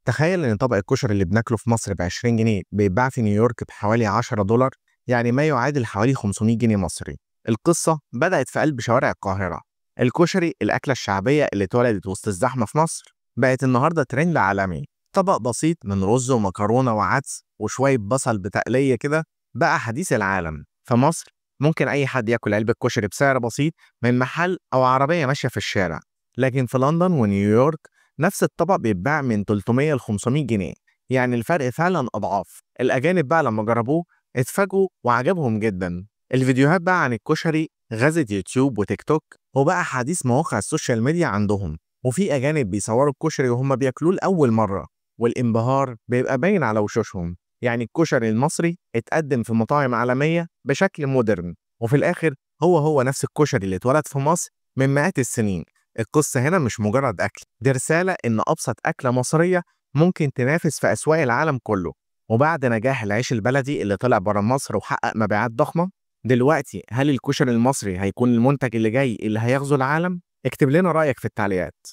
تخيل إن طبق الكشري اللي بناكله في مصر ب20 جنيه بيتباع في نيويورك بحوالي $10، يعني ما يعادل حوالي 500 جنيه مصري. القصة بدأت في قلب شوارع القاهرة. الكشري، الأكلة الشعبية اللي اتولدت وسط الزحمة في مصر، بقت النهاردة ترند عالمي. طبق بسيط من رز ومكرونة وعدس وشوية بصل بتقلية كده بقى حديث العالم. في مصر ممكن أي حد ياكل علبة كشري بسعر بسيط من محل أو عربية ماشية في الشارع، لكن في لندن ونيويورك نفس الطبق بيتباع من 300 ل 500 جنيه، يعني الفرق فعلا أضعاف. الأجانب بقى لما جربوه اتفاجئوا وعجبهم جدا. الفيديوهات بقى عن الكشري غزت يوتيوب وتيك توك، وبقى حديث مواقع السوشيال ميديا عندهم، وفي أجانب بيصوروا الكشري وهم بياكلوه لأول مرة، والانبهار بيبقى باين على وشوشهم. يعني الكشري المصري اتقدم في مطاعم عالمية بشكل modern، وفي الآخر هو هو نفس الكشري اللي اتولد في مصر من مئات السنين. القصة هنا مش مجرد أكل، دي رسالة إن أبسط أكلة مصرية ممكن تنافس في أسواق العالم كله. وبعد نجاح العيش البلدي اللي طلع بره مصر وحقق مبيعات ضخمة، دلوقتي هل الكشري المصري هيكون المنتج اللي جاي اللي هيغزو العالم؟ اكتب لنا رأيك في التعليقات.